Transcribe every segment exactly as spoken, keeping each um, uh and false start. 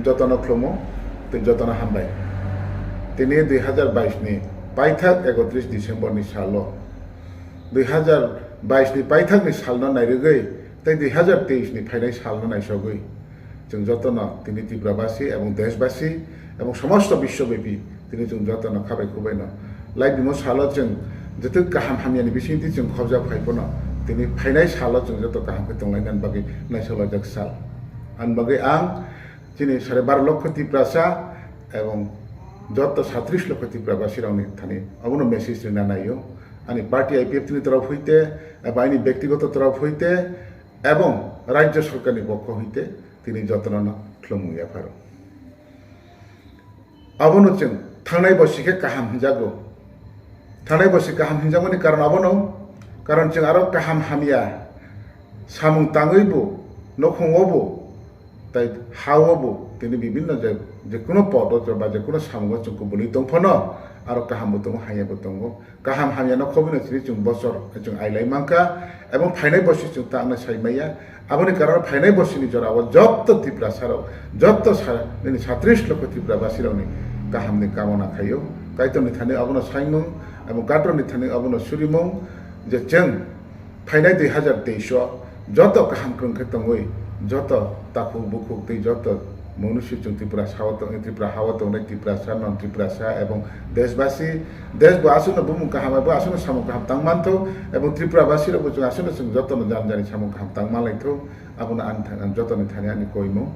Jotono khlumo tei jotono hambai. Tini dui hazar bais ni paithak ekotris December ni salo, dui hazar bais ni paithak ni salno nairwgwi tei dui hazar teis ni phainai salno naisogwi chwng jotono tini Tripurabasi ebong deshbasi ebong somosto biswobepi tini chwng jotono khabai khubaino lai bimo salo chwng joto kaham hamyani bisingtwi chwng khobjak phai phano tini phainai salo chwng joto kaham khe tonglainani bagwi naisolajak sal. Ani bagwi ang chini sare baro lokho Tiprasa ebong joto satris lokho Tiprabasirokni thani obono message rina naio. Ani party I P F T ni torop hoite eba ani bektigoto torop hoite ebong rajyo sorkarni pokho hoite tini jotono khulumung yapharo. Abono chwng thangnai bosi khe kaham hinjago. Thangnai bosi kaham hinjakmani karon abono, karon chwng aro kaham hamya samung tangwi bo, nokhungo bo, tai ha-o bo tini bibinno je, je kuno pod o ba je kuno samungo chwng kubulwi tong phano aro kaham bo tongo, hamya bo tongo. Kaham hamya no khobino chini chwng bosor chwng ailai mankha, ebong phainai bosi chwng ta wngna sai maya. Aboni karon phainai bosini jora o jotto Tiprasa rok, jotto sa-, nini satris lokho Tripura basi rokni kaham ni kamona khaio. Kaitor ni thani abono saimung, ebong Kaitor ni thani abono surimung, je chwng phainai dui hazar teis o joto kaham kwrwng khe tongwi, joto takhuk bukhuk tei joto manusi chwng Tripura sao tong-, Tripura hao tongnai Tiprasa, non Tiprasa ebong deshbasi, desh bo aswkno bumung kaham ebo aswkno samung kaham tang manthok ebong Tripura basi rok bo chwng aswkno chwng jotono jani jani samung kaham tang manlaithok. Abono ani tha-, jotoni thani ani koimung.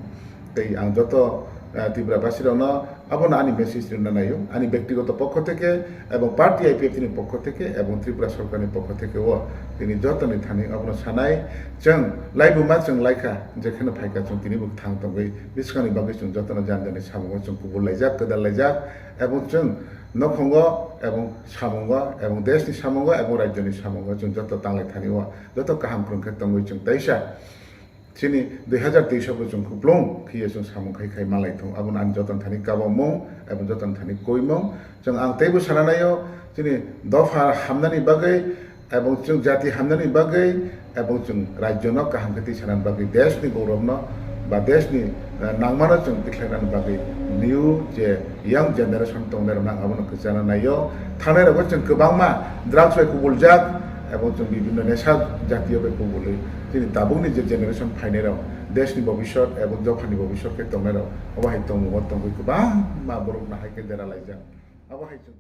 Tei ang joto, eh, Tripura basi rokno abono ani message rwna naio, ani bektigoto pokho theke ebong party I P F T ni pokho theke ebong Tripura sorkarni pokho theke o tini jotoni thani abono sanai, chwng laibuma chwng laikha, jekheno phaikha chwng tini bo thang tongwi bwskangni bagwi chwng jotono jani jani samungo chwng kubul laijak, kwdal laijak, ebong chwng nokhungo ebong samungo ebong deshni samungo ebong rajyoni samungo chwng joto tanglai thani o joto kaham kwrwng khe tongwi chwng taisa. Chini dui hazar teis o bo chwng kuplung khiye chwng samung khai khai malai thung. Abono ani jotono thani kabamung, ebong jotono thani koimung. Chwng ang teibo sana naio, chini dopha hamnani bagwi, ebong chwng jati hamnani bagwi, ebong chwng rajyono kaham khe twi sanani bagwi, deshni gouravno ba deshni, eh, nangmano chwng tikhlainani bagwi new je young generation tongnairokno ang abono kwchana naio. Thangnairogo chwng kwbangma drugs bai kubuljak, ebong chwng bibinno nesa jatiyo bai kubulwi chini tabukni je generation phainairok, deshni bobisot ebong dophani bobisot khe tongnairok, obo hai tongmungo tongwi kwbangma borokno hai khe dera laijak. Abo hai chwng